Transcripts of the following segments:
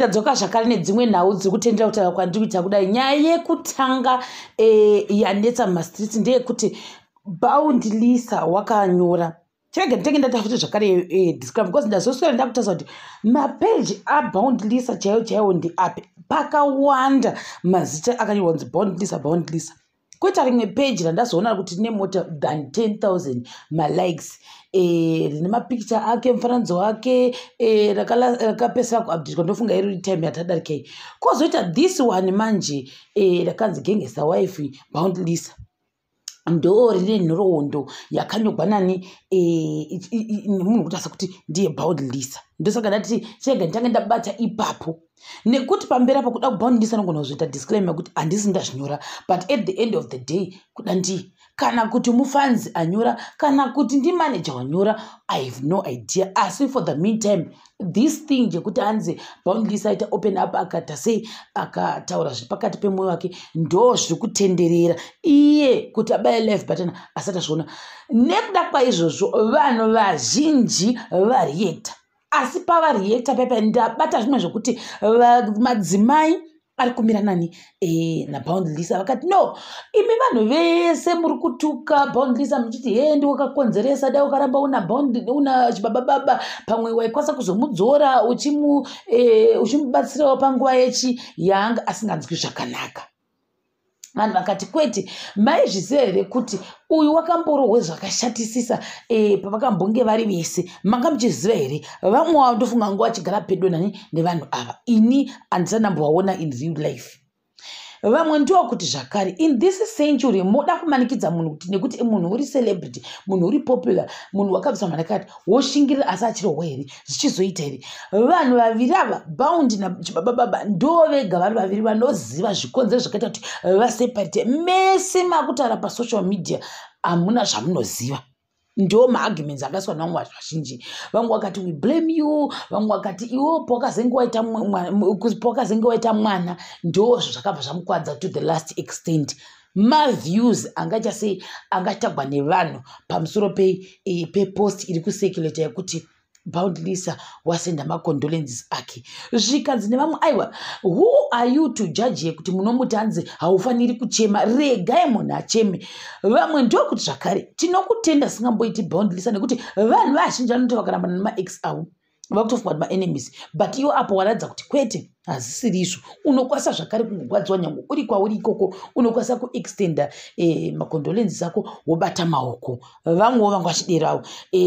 Ndadzoka zvakare nedzimwe nhau dziri kutendera kutaura kwandiri kuita kudai. Nyaya yekutanga yanetsa mumastreets ndeyekuti Bound Lisa wakanyora. Chirege nditenge ndata futi zvakare describe, because ndazoswera ndakutarisa kuti mapeji aBound Lisa chaiwo chaiwo ndeapi. Pakawanda mazita akanyorwa kunzi Bound Lisa, Bound Lisa. Kwoita rimwe peji randazoona kuti rine more than 10,000 malikes, rine mapikicha ake, mufananidzo wake, rakapesera kuupdatwa, ndofunga iri time yatadarikei. Kwozoita this one manje, rakanzi Gangster Wife Bound Lisa, ndo rine nhoroondo yakanyorwa nani, nemunhu kutarisa kuti ndiye Bound Lisa. Ndosaka ndati chega nditange ndabata ipapo, nekuti pamberi apo kuda kuBound Lisa anogona kuzoita disclaimer kuti handisi ndazvinyora, but at the end of the day kuda ndiye, kana kuti mufanzi anyora, kana kuti ndimanager wanyora, I have no idea. Asi for the meantime, this thing yekuti anzi Bound Lisa aita open up, akaita sei, akataura zviri pakati pemwoyo wake, ndo zviri kutenderera. Iye kuti abaya live button asati azviona. Nekuda kwaizvozvo, vanhu vazhinji vareacta. Asi pavareacta paipa, ndabata zvimwe zvokuti madzimai ari kumira nani, naBound Lisa. Vakati, "No, imi vanhu vese muri kutuka Bound Lisa muchiti he ndiwakakonzeresa, dai ukaramba una Bound, una Chibaba Baba, pamwe waikwanisa kuzomudzora, uchimubatsirawo panguva yechi yaanga asinganzwi zvakanaka." Vanhu vakati, "Kwete, maizviziva here kuti uyu wakamborohwe zvakashatisisa pavakambonge vari vese? Manga muchiziva here?" Vamwe vavo ndofunga nguva vachigara pedo nani nevanhu ava. Ini handisati ndambovaona in real life. Vamwe ndokuti zvakare, in this century moda kumanikidza munhu kuti nekuti munhu uri celebrity, munhu uri popular, munhu wakabviswa manakati, woshingirira asi achirohwa here? Zvichizoita here? Vanhu vaviri ava, Bound naChibaba Baba, ndo vega vari vaviri vanoziva zvikonzero zvakaita kuti vaseparate. Mese makutaura pasocial media hamuna zvamunoziva. Ndo maarguments akaiswa nevamwe vanhu vazhinji. Vamwe vakati, "We blame you." Vamwe vakati, "Iwo pawakazenge waita mwana, ndo zvakabva zvamukwadza to the last extent." Maviews angaita sei angatagwa nevanhu pamusoro pepost iri kucirculata yekuti Bound Lisa wasenda macondolences ake. Zvikanzi nevamwe, "Aiwa, who are you to judge yekuti munomuti hanzi haufaniri kuchema? Regai munhu acheme." Vamwe ndokuti zvakare, "Tinokutenda singamboiti Bound Lisa, nekuti vanhu vazhinji vanoti vakarambana nemaex avo vakutofunga kuti maenemies, but iwo apo waratidza kuti kwete, hazisiri izvo. Unokwanisa zvakare kungogwadziwa nyange uri kwauri ikoko, unokwanisa kuextenda macondolences ako, wobata maoko." Vamwewo vanga vachiderawo,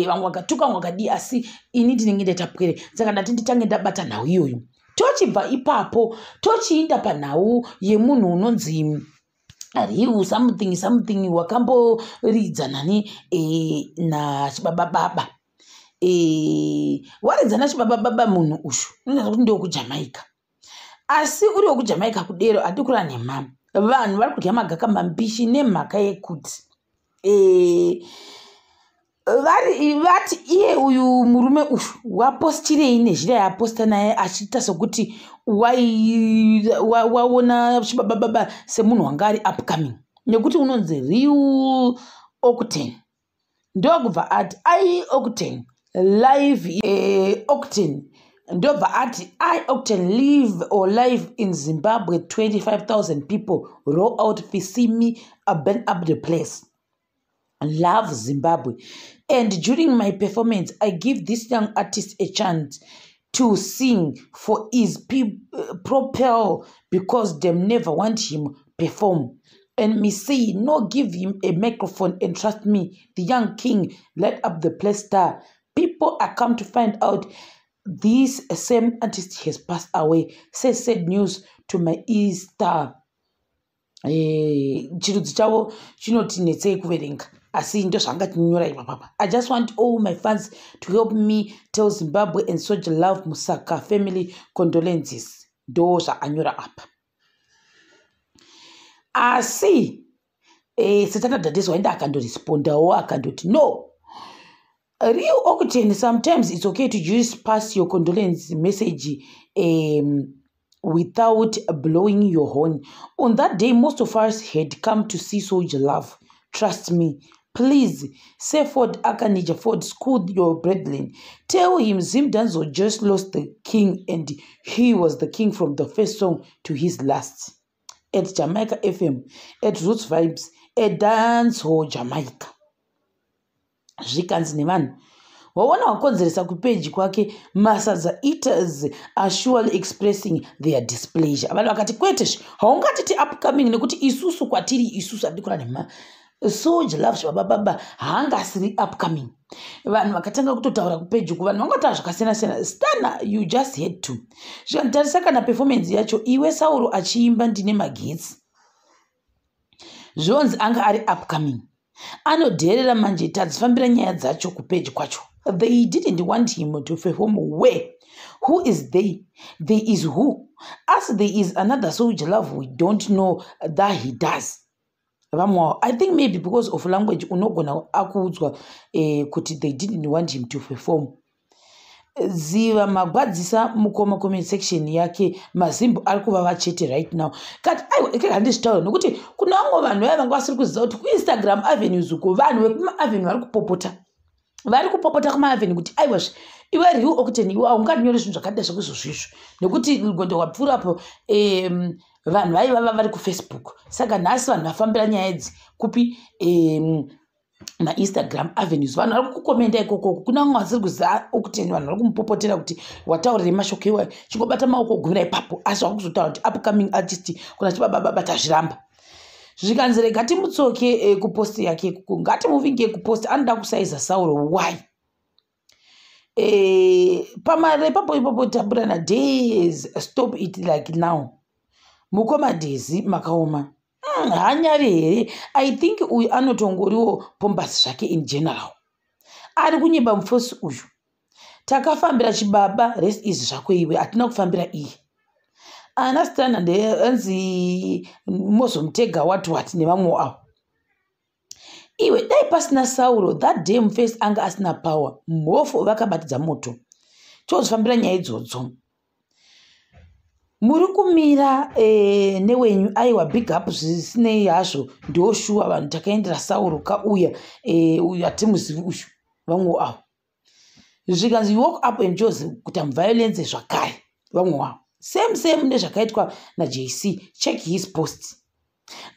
vamwe vakatuka, vamwe vakadii, asi ini ndinenge ndaita pwere. Saka ndati nditange ndabata nhau iyoyo. Tochibva ipapo tochiinda panhau yemunhu unonzi Real something something, wakamboridza nani, naChibaba Baba. Waridza naChibaba Baba. Munhu uyu unoita kuti ndewekuJamaica, asi uri wekuJamaica kudero hadi kureva nhema, vanhu vari kudya magaka mambishi nemhaka yekuti vari vati iye uyu murume uyu wapostirei nezhira yaaposta naye, achiita sekuti waona Chibaba Baba semunhu wanga ari upcoming, nekuti unonzi Real Octane. Ndokubva ati I Octane live, Octane, ndobva ati, "I Octane live or live in Zimbabwe, 25,000 people roll out fi see me burn up the place. Love Zimbabwe, and during my performance I give this young artist a chance to sing for his propel, because them never want him perform, and me say no, give him a microphone, and trust me, the young king light up the place star. People are come to find out this same artist has passed away. Say sad news to my star." Chirudzi chavo chinoti netsei kuverenga, asi ndozvanga tinyora ipapapa. "I just want all my fans to help me tell Zimbabwe and Soul Jah Love Musaka family condolences." Ndo zvaanyora apa. Asi Satana Dhadhes waenda akandorespondawo, akandoti, "No, Real Octane, sometimes it's okay to just pass your condolence message without blowing your horn. On that day, most of us had come to see Soul Jah Love. Trust me." Please, say Ford Akanija Ford, school your brethren. Tell him Zimdancehall just lost the king and he was the king from the first song to his last. At Jamaica FM, at Roots Vibes, at Dancehall Jamaica. Zvikanzi nevanhu waona wakonzeresa kupeji kwake. Masadza eaters are surely expressing their displeasure. Vanhu vakati kwete, haungatiti upcoming nekuti isusu kwatiri isusu hatidi kura nema Soul Jah Love zvabababa, haangasiri upcoming. Vanhu vakatanga kutotaura kupeji uku, vanhu vangataura zvakasiyana siyana. Stana, you just had to zvikanditarisa kana performance yacho iwe Sauro achiimba "Ndine Magetsi", zvonzi anga ari upcoming, anodherera. Manje tadzifambira nyaya dzacho kupeji kwacho. They didn't want him to perform. Where? Who is they? There is who us? There is another Soul Jah Love we don't know that he does. Vamwe, I think maybe because of language, unogona akuudzwa kuti they didn't want him to perform. Ziva magwadzisa mukoma. Comment section yake mazimbo ari kuvava chete right now. Kati aiwa, ikeke handizvitaura nokuti kuna vamwe vanhu vaya vanga vasiri kuziva kuti kuInstagram avenues uko vanhu vekumaavenue vari kupopota, vari kupopota kumaavenue kuti aiwazve iwe Real Octane, iwe haunganyori zvinhu zvakadai zvekuzozvizvo nekuti gondo wapfuurapo vanhu vaivava vari kuFacebook. Saka nhasi vanhu vafambira nyaya idzi kupi? MaInstagram avenues, vanhu vari kukomenda ikokoko. Kuna vamwe vasiri kuziva Octane, vanhu vari kumupopotera kuti wataurire mashoko iwayo, chingobata maoko gumira ipapo. Asi vakuzotaura kuti upcoming artist kuna chibabababa, tazviramba. Zvikanzi rega timutsoke kupost yake, ngatimuvinge kupost. Anoda kusaiza Sauro. Why? Pamare ipapo ipapo taburana days. Stop it like now. Mukoma Dhezi makaoma. Hanyari here? I think uyu anotongoriwo pombasi zvake in general. Ari kunyimba mufosi uyu. Takafambira chibaba rest is zvako iwe, hatina kufambira iye. Ana Stana ndeanzi mozomutega wati wati nevamwewo avo. Iwe, dai pasina Sauro that day, mufesi anga asina power. Mhofu vakabatidza moto. Tozifambira nyaya idzodzo. Muri kumira newenyu. Aiwa, big up. Zvisinei hazvo, ndoshuwa vanhu takaendera Sauro kauya uyu hatimuzivi uyu. Vamwewo avo zvikanzi you woke up and chose kuita violence zvakare. Vamwe wavo same same nezvakaitwa naJC. Check his post.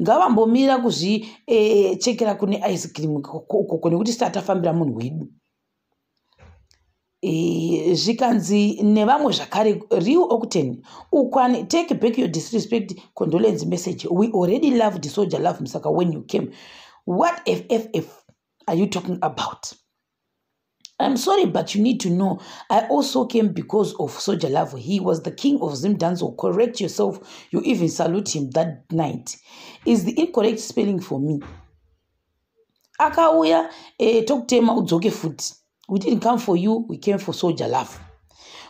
Ngavambomira kuzvichekera kune ice cream ukoko nekuti sita tafambira munhu wedu. Zvikanzi nevamwe zvakare, Real Octane ukwani, take back your disrespect condolence message. We already loved Soul Jah Love Musaka when you came. What fff are you talking about? I'm sorry, but you need to know I also came because of Soul Jah Love. He was the king of Zimdancehall. Correct yourself. You even salute him that night. Is the incorrect spelling for me. Akauya tokutema udzoke futi. We didn't come for you, we came for Soul Jah Love.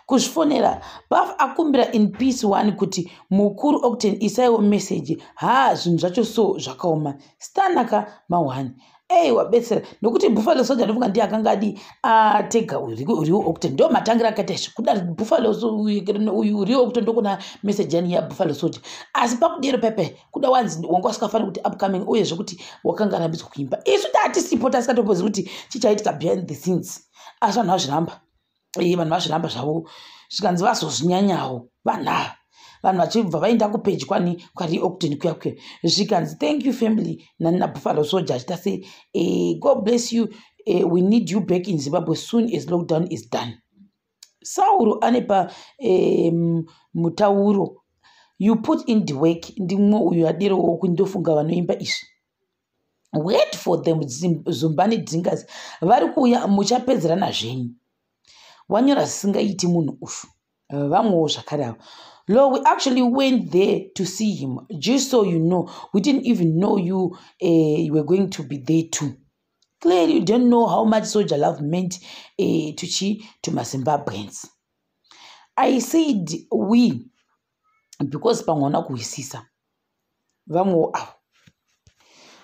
Kuzvifonera Baf akumbira in peace one kuti mukuru Octane isaiwo message. Ha, zvinhu zvacho so zvakaoma. Stanaka ma1 ei wabetsera nokuti Buffalo Soldier ndofunga ndiye akanga adi atega Real Octane. Ndo matangira akaita izvi kuda Buffalo uyu Real Octane. Ndokuna message yani yaBuffalo Soldier, asi pakudero pepe kuda wanzi wanga usikafaniri kuti upcoming, uyezve kuti wakanga arambidzwa kuimba. Isu tatisipo, tasikatombozivi kuti chichaitika behind the scenes, asi vanhu vazviramba. Vanhu vazviramba zvavo. Zvikanzi vazozvinyanyawo vanhu ava, vanhu vachibva vaenda kupeji kwani kwaReal Octane kuya kuya. Zvikanzi thank you family naBuffalo Soldier achiita sei. God bless you. We need you back in Zimbabwe soon as lockdown is done. Sauro ane pa mutauro. You put in the work. Ndimwe uyu adirowo kundofunga vanoimba izvi. Wait for them, Zumbani drinkers vari kuuya, muchapedzerana zvenyu. Wanyora zvisingaiti munhu uyu. Vamwewo zvakare ava lo, we actually went there to see him. Just so you know, we didn't even know you were going to be there too. Clearly you don't know how much Soul Jah Love meant to chi to maZimbabweans. I said we because pamwe kuhwisisa. Vamwewo avo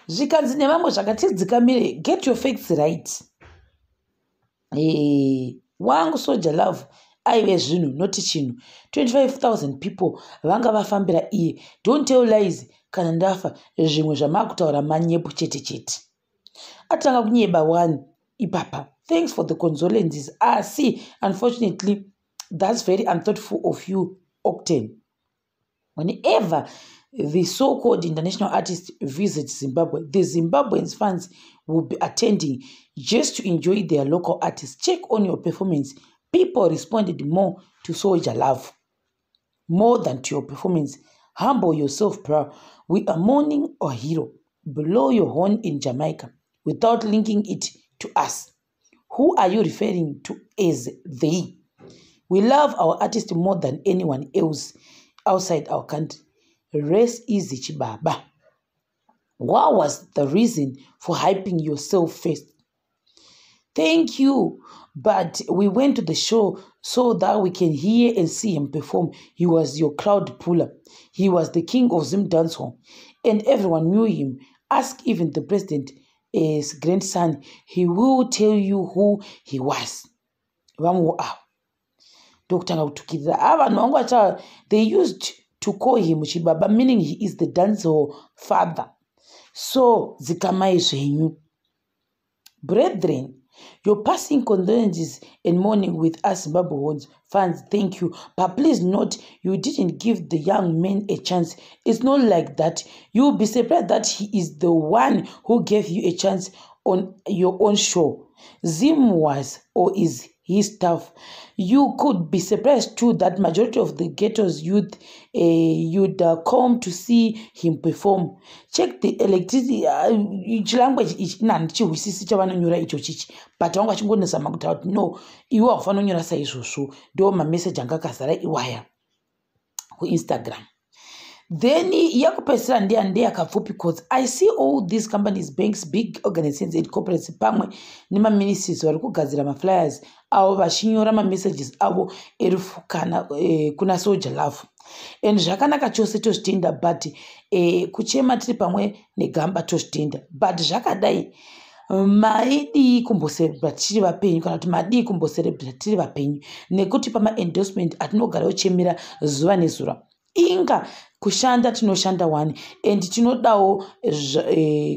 zvikanzi nevamwe zvakatidzikamire. Get your facts right. Wangu Soul Jah Love aive zvinhu noti chinhu. 25 000 people vanga vafambira iye. Don't tell lies. Kana ndafa, zvimwe zvamakutaura manyepo chete chete. Atanga kunyeba one ipapa. Thanks for the condolences, asi unfortunately that's very unthoughtful of you, Octane. Whenever the so-called international artist visits Zimbabwe, the Zimbabweans fans will be attending just to enjoy their local artists. Check on your performance. People responded more to Soul Jah Love more than to your performance. Humble yourself, bro. We are mourning our hero. Blow your horn in Jamaica without linking it to us. Who are you referring to as they? We love our artist more than anyone else outside our country. Rest easy, Chibaba. What was the reason for hyping yourself first? Thank you. But we went to the show so that we can hear and see him perform. He was your crowd puller. He was the king of Zim dancehall. And everyone knew him. Ask even the president, his grandson. He will tell you who he was. Vamwe ava ndokutanga kutukirira ava vanhu vangu vacha. They used to call him Chibaba, meaning he is the dancehall father. So dzikamai zvenyu. Brethren, your passing condolences and mourning with us Zimbabweans fans, thank you. But please note, you didn't give the young man a chance. It's not like that. You'll be surprised that he is the one who gave you a chance on your own show. Zim was or is his stuff. You could be surprised too that majority of the ghetto's youth you'd come to see him perform. Check the electricity. Chilanguage ichi handichihwisisi chavanonyora icho chichi, but vanga vachingonezama kutaura kuti no, iwe haufanira kunyora saizvozvo. Ndo mameseji anga akazara iwaya kuInstagram. Then yakupedzisira ndeya ndeyakapfupi, cause I see all these companies, banks, big organizations and corporates pamwe nemaministries vari kugadzira maflyers avo vachinyora mamessages avo erufu kana kuna Soul Jah Love, and zvakanaka chose, tozvitenda. But kuchema tiri pamwe negamba, tozvitenda. But zvakadai, maidii kumbocelebrata tiri vapenyu, kana kuti madii kumbocelebrata tiri vapenyu nekuti pamaendorsement atinogara uchemera zuva nezuva? Inga kushanda tinoshanda one, and tinodawo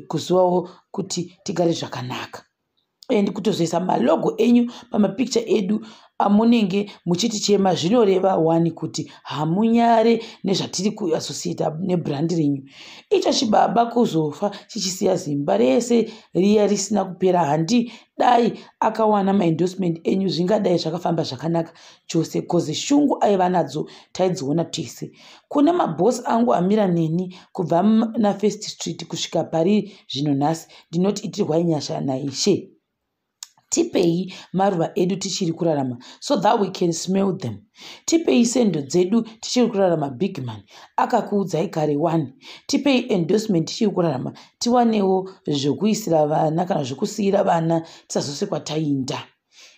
kuzivawo kuti tigare zvakanaka, and kutozoisa malogo enyu pamapicture edu amunenge muchitichema zvinoreva one kuti hamunyare nezvatiri kuassociata nebrand renyu. Icho chibaba kuzofa chichisiya zimba rese riya risina kupera. Handi dai akawana maendorsement enyu zvingadai zvakafamba zvakanaka chose, cause shungu aiva nadzo taidziona tese. Kune mabhosi angu amira neni kubva naFirst Street kusvika pari zvino nhasi, ndinoti itirwai nyasha naIshe. Tipei maruva edu tichiri kurarama so that we can smell them. Tipei sendo dzedu tichiri kurarama. Big man akakuudzai kare 1. Tipei endorsement tichiri kurarama, tiwanewo zvokuisira vana kana zvokusiyira vana, tisazosekwa tainda.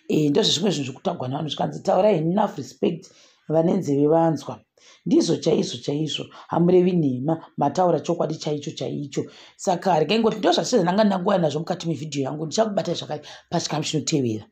Ndozvezvimwe zvinhu zvokutagwa navanhu, zvikanzi taurai enough respect. Vane nzeve vanzwa. Ndizvo chaizvo chaizvo, hamurevi nhema, mataura chokwadi chaicho chaicho. Saka regai ngoti ndo zvatisazananga nanguva nazvo mukati mevhidhiyo yangu. Ndichakubatai zvakare pachikamu chinotevera.